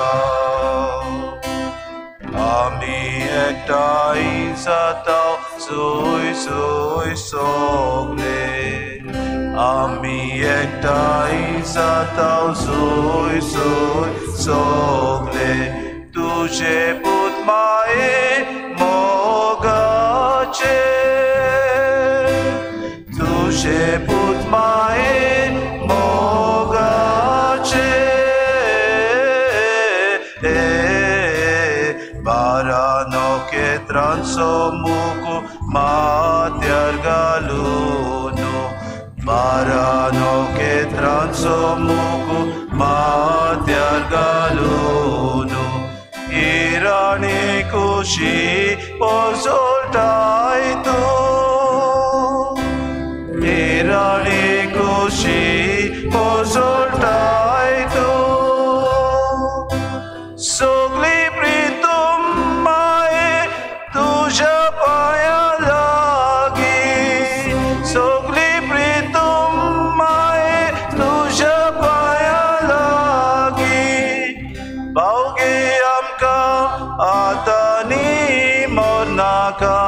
S6: आमी एकठांय जाता सोय सोय सगळे, आमी एकठांय जाता सोय सोय सगळे, तुजे पूत माये मोगाचे, तुजे पूत माये मोगाचे. बारा नखेत्रांचो मुख माथ्यार घालून, बारा नखेत्रांचो मुख माथ्यार घालून, इराणी कुशी पोजोळटाय तूं, इराणी कुशी पोजोळटाय तूं. सगळी प्रितम माये तुज्या पांया लागीं, सगळी प्रितम माये तुज्या पांया लागीं, भावगे आमकां आतां नी मरनाका.